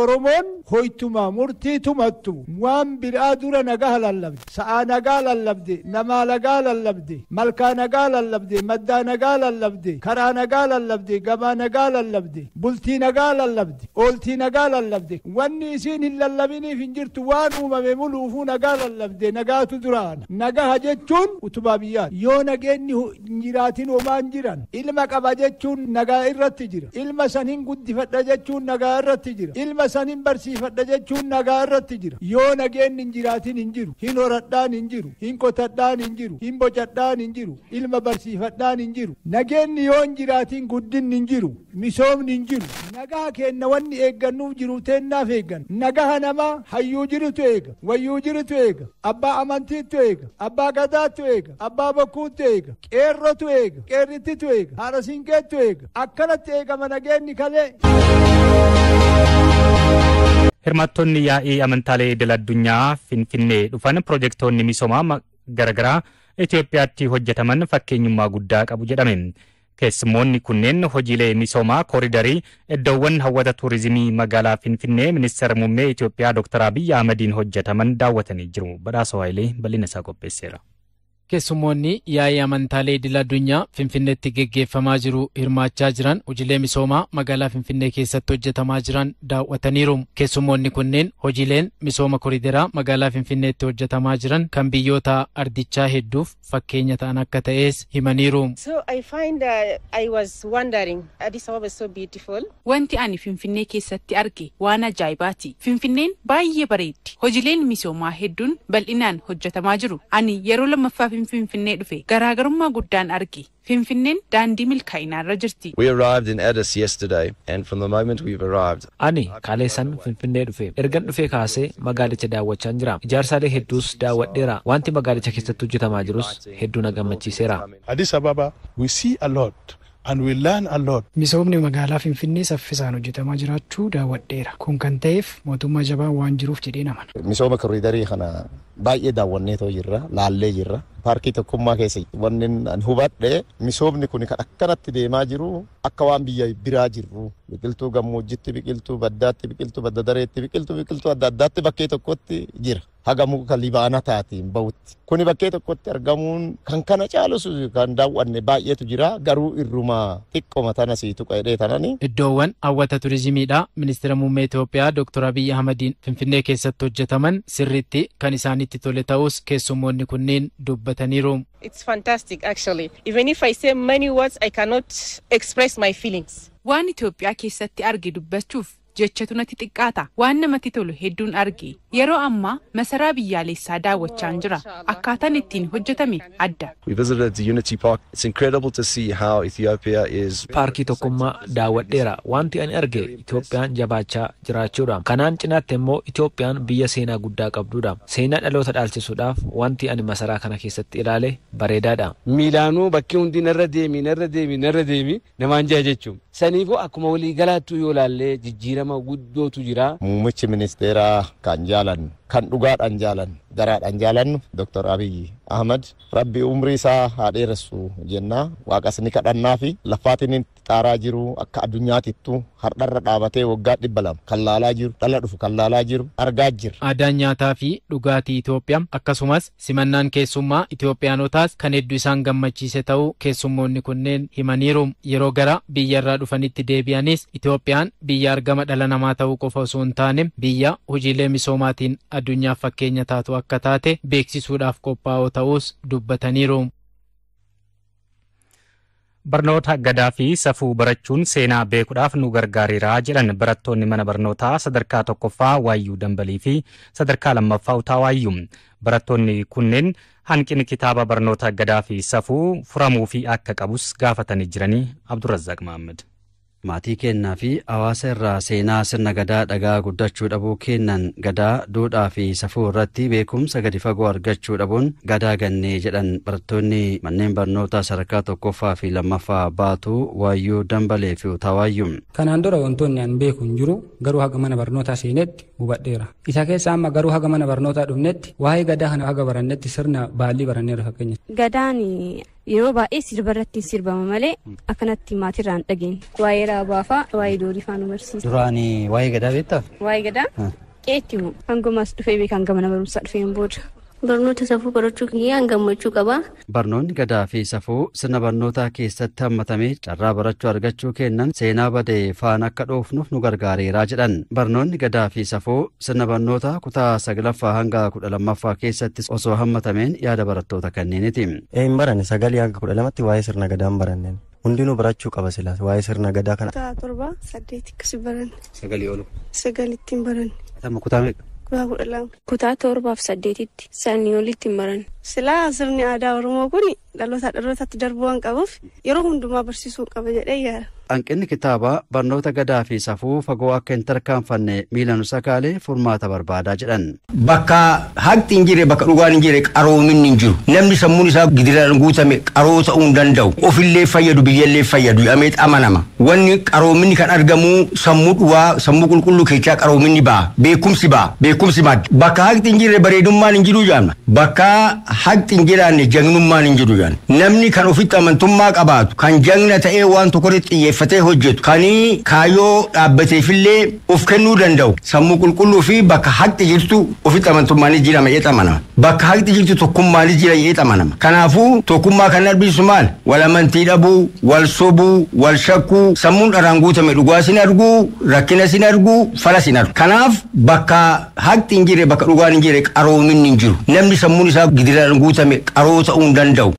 Oromoon hoytuma murtii tumattu waan biraa dura nagaa lallabde. Sa'aa nagaa lallabde, namaa nagaa lallabde, malkaa nagaa lallabde, maddaa nagaa lallabde, karaa nagaa lallabde, gabaa nagaa lallabde, bultii nagaa lallabde, ooltii nagaa lallabde. Wanni isiin hin lallabiniif hin jirtu, waan uumame muluufuu nagaa lallabde, nagaatu duraana. Nagaha jechuun utubaa biyyaati. Yoo nageenyi hin jiraatin homaan jiran. Ilma qaba jechuun nagaa irratti jira. Ilma san hin guddifadha jechuun nagaa irratti jira. Ilma san hin barsiifadha jechuun nagaa irratti jira. Yoo nageenyi hin jiraatin hin jiru. Hin horadhaan hin jiru. Hin qotadhaan hin jiru. Hin bocadhaan hin jiru. Ilma barsiifadhaan hin jiru. Nageenyi yoo hin jiraatin guddinni hin jiru. Misoomni hin jiru. Nagaa kenna wanni eeggannuuf jiru teennaaf eeggan. Nagaha namaa hayyuu jirutu eega. Wayyuu jirutu eega. Abbaa amantiitu eega. Abbaa gadaatu eega. Abbaa bokkuutu eega. Qeerrotu eega. Qeerrittitu eega. Haadha siinqeetu eega. Akkanatti eegama nageenyi kalee. Hirmaattonni yaa'ii amantaalee idil addunyaa Finfinnee dhufan piroojeektoonni misoomaa garaagaraa Itoophiyaatti hojjetaman fakkeenyummaa guddaa qabu jedhame. Keessummoonni kunneen hojiilee misoomaa kooridarii, iddoowwan hawwata tuurizimii magaalaa Finfinnee ministeera muummee Itoophiyaa Dr. Abiyyi Ahmadiin hojjetaman daawwatanii jiru. Badhaasa Waayilee bal'ina isaa qopheesseera. Keessummoonni yaa'ii amantaalee idil addunyaa Finfinneetti geggeeffamaa jiru hirmaachaa jiran hojiilee misoomaa magaalaa Finfinnee keessatti hojjetamaa jiran daawwataniiru. Keessummoonni kunneen hojiileen misooma koriideraa magaalaa Finfinneetti hojjetamaa jiran kan biyyoota ardichaa hedduuf fakkeenya ta'an akka ta'es himaniiru. So I find I was wondering, Addis Ababa is so beautiful. Wanti ani Finfinnee keessatti arge waan ajaa'ibaati. Finfinneen baay'ee bareeddi. Hojiileen misoomaa hedduun bal'inaan hojjetamaa jiru. Ani yeroo lammaffaa Finfinnee dhufe garaagarummaa guddaan arge. Finfinneen daandii milkaa'inaarra jirti. We arrived in Addis yesterday, and from the moment we've arrived, Ani kaleessan Finfinnee dhufe. Ergan dhufee kaasee magaalicha daawwachaan jira. Ijaarsaalee hedduus daawwadheera. Wanti magaalicha keessatti hojjetamaa jirus hedduu na gammachiiseera. Addis Ababa, we see a lot and we learn a lot. Misoomni magaalaa Finfinnee saffisaan hojjetamaa jiraachuu daawwadheera. Kun kan ta'eef mootummaa jabaan waan jiruuf jedhee amana. Misooma koriidarii kana baay'ee daawwannee too jirra, laallee jirra. Paarkii Tokkummaa keessa wanni an hubadhe, misoomni kun kan akkanatti deemaa jiru akka waan biyya biraa jirru. Biqiltuu gammoojjitti, biqiltuu baddaatti, biqiltuu badda dareetti, biqiltuu biqiltuu adda addaatti bakkee tokkotti jira. Haga muka libaana taatiin bahutti. Kuni bakkee tokkotti argamuun kan kana caalus kan daawwanne baay'eetu jira, garuu irruma xiqqooma tana sii tuqa jedhee tanani. Iddoowwan hawwata turizimiidha ministeera muummee Itoophiyaa Dr. Abiyyi Ahmadiin Finfinnee keessatti hojjetaman sirriitti kan isaanitti tole ta'us keessummoonni kunneen dubbataniiru. It's fantastic, actually. Even if I say many words, I cannot express my feelings. Waan Itoophiyaa keessatti arge dubbachuuf jechatu natti xiqqaata. Waan namatti tolu hedduun arge. Yeroo ammaa masaraa biyyaalessaa daawwachaan jira. Akkaataan ittiin hojjetame adda. We visited the Unity Park. It's incredible to see how Ethiopia is. Paarkii Tokkummaa daawwadheera. Wanti ani arge Itoophiyaan jabaachaa jiraachuudha. Kanaan cinaatti immoo Itoophiyaan biyya seenaa guddaa qabdudha. Seenaa dhaloota dhaalchisuudhaaf wanti ani masaraa kana keessatti ilaale bareedaadha. Miilaanuu bakki hundi narra deemi, narra deemi, narra deemi namaan jaa jechuun. Saniifuu akkuma walii galaattuu yoo laallee jijjiirama guddootu jira. Muummichi ministeeraa kan jaalannu, kan dhugaadhaan jaalannu, garaadhaan jaalannu, Dr. Abiyyi Ahmad, Rabbi umrii isaa haa dheeressu jenna. Waaqas ni kadhannaa fi lafaatiin itti xaaraa jiru akka addunyaatittu hardharra dhaabatee waggaa 200 kan laalaa jiru, dhala dhufu kan laalaa jiru argaa jirra. Aadaan nyaataa fi dhugaatii Itoophiyaa akkasumas simannaan keessummaa Itoophiyaanotaas kan hedduu isaan gammachiise ta'uu keessummoonni kunneen himaniiru. Yeroo gara biyyarraa dhufanitti deebi'anis Itoophiyaan biyya argama dhala namaa ta'uu qofa osoo hin taane biyya hojiilee misoomaatiin addunyaaf fakkeenya taatu akka taate beeksisuudhaaf qophaa'oo ta'us dubbataniiru. Barnoota gadaa fi safuu barachuun seenaa beekuudhaaf nu gargaareera jedhan barattoonni mana barnootaa sadarkaa tokkoffaa Waayyuu Dambalii fi sadarkaa lammaffaa Utaa Waayyuu. Barattoonni kunneen hanqinni kitaaba barnoota gadaa fi safuu furamuu fi akka qabus gaafatanii jiranii. Abdurrazzaq Mahammad. Maatii kennaa fi hawaasa irraa seenaa sirna gadaa dhagaa guddachuu dhabuu kennan gadaa, duudhaa fi safuu irratti beekumsa gadi fagoo argachuu dhabuun gadaa gannee jedhan barattoonni manneen barnootaa sadarkaa tokkoffaa fi lammaffaa Baatuu Waayyuu Dambalee fi Utaa Waayyuu. Kanaan dura wantoonni an beeku hin jiru, garuu haga mana barnootaa seenetti hubadheera. Isa keessa amma garuu haga mana barnootaa dhufnetti waa'ee gadaa kana haga barannetti sirna baallii baranneera fakkeenya. Gadaan Yeroo baay'ee sirba irratti sirbama malee akkanatti maatirraa hin dhageenye. Waa'ee raabaa fa'aa, waa'ee doorii fa'aa nu barsiisa. Duraan waa'ee gadaa beektaa? Waa'ee gadaa? Qeetti moo hangumas dhufee beekan gama mana barumsaa dhufeen booda. Barnoota safuu barachuu kiyyaan gammachuu qaba. Barnoonni gadaa fi safuu sirna barnootaa keessatti hammatamee carraa barachuu argachuu kennan seenaa badee faana akka dhoofnuuf nu gargaareeraa jedhan. Barnoonni gadaa fi safuu sirna barnootaa kutaa 9ffaa hanga 12ffaa keessatti osoo hammatameen yaada barattoota kanneeniiti. Hin baranne 9 hanga 12tti waa'ee sirna gadaa hin baranneen. Hundinuu barachuu qaba silaas waa'ee sirna gadaa kana. Kutaa 7 8 akkasii baranne. 9 olu. 9tti hin baranne. Kutaa meeqa? Kutaa 12. Kutaa 7 fi 8tti sanii olitti hin baranne. Silaa sirni aadaa Oromoo kun dhaloota dhalootatti darbuu waan qabuuf yeroo hundumaa barsiisuu qaba jedhee yaada. Hanqinni kitaabaa barnoota gadaa fi safuu fagoo akka hin tarkaanfanne miila nu sakaalee furmaata barbaadaa jedhan. Bakka haqni hin jirre, bakka dhugaan hin jirre, qaroominni hin jiru. Namni sammuun isaa gidiraan guutame qaroo ta'uu hin danda'u. Ofillee fayyadu, biyyallee fayyadu jedhamee amanama. Wanni qaroominni kan argamu sammuu dhugaa, sammuu qulqulluu keessaa qaroominni ba'a. Beekumsi ba'a. Beekumsi madda. Bakka haqni hin jirre bareedummaan hin jiru jedhama. Bakka haqni hin jiraanne jagnummaan hin jiru jedhama. Namni kan ofitti amantummaa qabaatu, kan jagna ta'ee waan tokkorratti xiyyeeffatee hojjetu, kan kaayyoo dhaabbateefillee of kennuu danda'u, sammuu qulqulluu fi bakka haqni jirtu ofitti amantummaanis jira jedhee amanama. Bakka haqni jirtu tokkummaanis jira jedhee amanama. Kanaafuu tokkummaa kan arbisu maal? Wal amantii dhabuu, wal sobuu, wal shakkuu, sammuun dharaan guutame dhugaa sin arguu, rakkina sin arguu, fala sin argu. Kanaaf bakka haqni hin jirre, bakka dhugaan hin jirre qaroominni hin jiru. Namni sammuun isaa gidiraan guutame qaroo ta'uu hin danda'u.